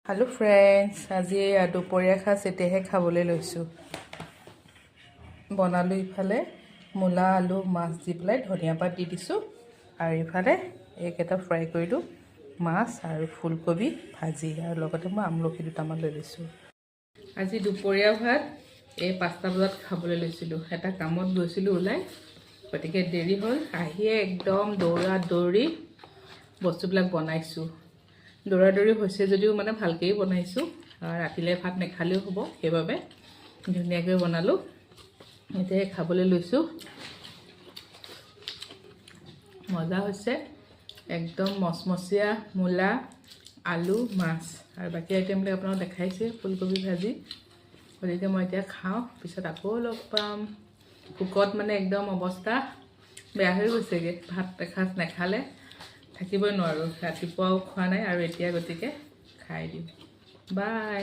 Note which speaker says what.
Speaker 1: Hello' friends, আজি দুপৰীয়া সাজ এতিয়াহে খাবলৈ লৈছোঁ। বনালোঁ ইফালে মূলা, আলু, মাছ দি পেলাই ধনিয়া পাত দি দিছোঁ আৰু ইফালে এইকেইটা ফ্ৰাই কৰিলোঁ, মাছ আৰু ফুলকবি ভাজি আৰু লগতে মই আমলখি দুটামান লৈ লৈছোঁ। আজি দুপৰীয়া ভাত এই 5টা বজাত খাবলৈ লৈছিলোঁ। এটা কামত গৈছিলোঁ ওলাই, গতিকে দেৰি হ'ল। আহিয়ে একদম দৌৰা দৌৰি বস্তুবিলাক বনাইছোঁ। দৌৰা দৌৰি হৈছে যদিও মানে ভালকৈয়ে বনাইছোঁ। ৰাতিলৈ ভাত নেখালেও হ'ব, সেইবাবে ধুনীয়াকৈ বনালোঁ। এতিয়া খাবলৈ লৈছোঁ। মজা হৈছে একদম, মচমচীয়া মূলা, আলু, মাছ আৰু বাকী আইটেমবিলাক আপোনালোক দেখাইছে, ফুলকবি ভাজি। গতিকে মই এতিয়া খাওঁ, পিছত আকৌ লগ পাম। ভোকত মানে একদম অৱস্থা বেয়া হৈ গৈছেগৈ। ভাত এসাঁজ নেখালে থাকিবই নোৱাৰোঁ। ৰাতিপুৱাও খোৱা নাই আৰু এতিয়া, গতিকে খাই দিওঁ। বাই।